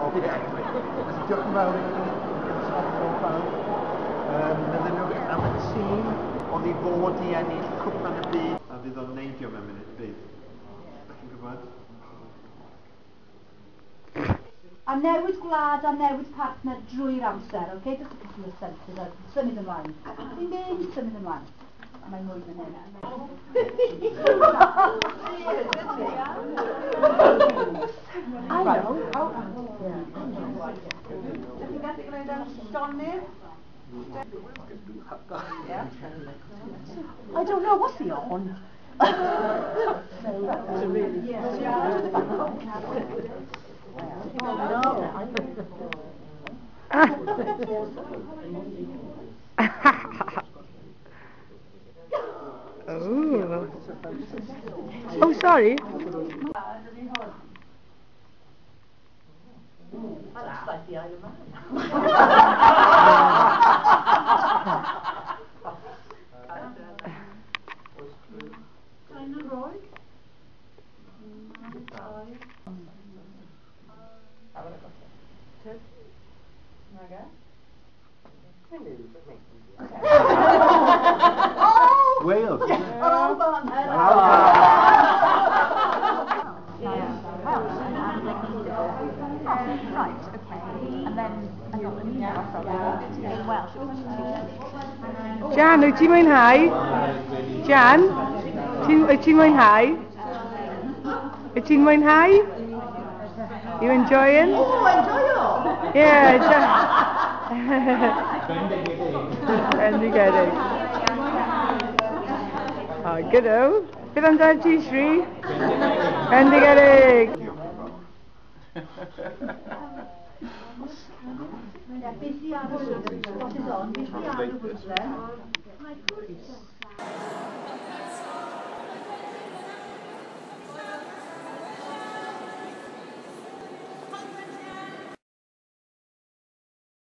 Okay. Diolch yn fawr i chi. Meddyliwch am y tîm oedd i fod i ennill cwpan y byd. A fydd o'n neidio mewn munud, bydd. Dach chi'n gwybod? A newid gwlad a newid partner drwy'r amser, okay? Just a couple of sentences, symud ymlaen. Fi'n mynd, symud ymlaen. A mae mwy fan hyn. I know. Ydych chi'n gallu gwneud am llonydd? I don't know, what's the on? Oh. Oh, sorry. That's like the Isle of Man. Wales. Yr Alban. Right, okay. And then I got an email from her in Welsh. It was actually Jan, wyt ti'n mwynhau? Jan, wyt ti'n mwynhau? Wyt ti'n mwynhau? You enjoying? Oh, enjoyo! Yeah, Jan. Bendigedig. Oh, good o. Beth amdano ti, Sri? Bendigedig. Beth i ar y what is on? Beth i ar y bwydlen?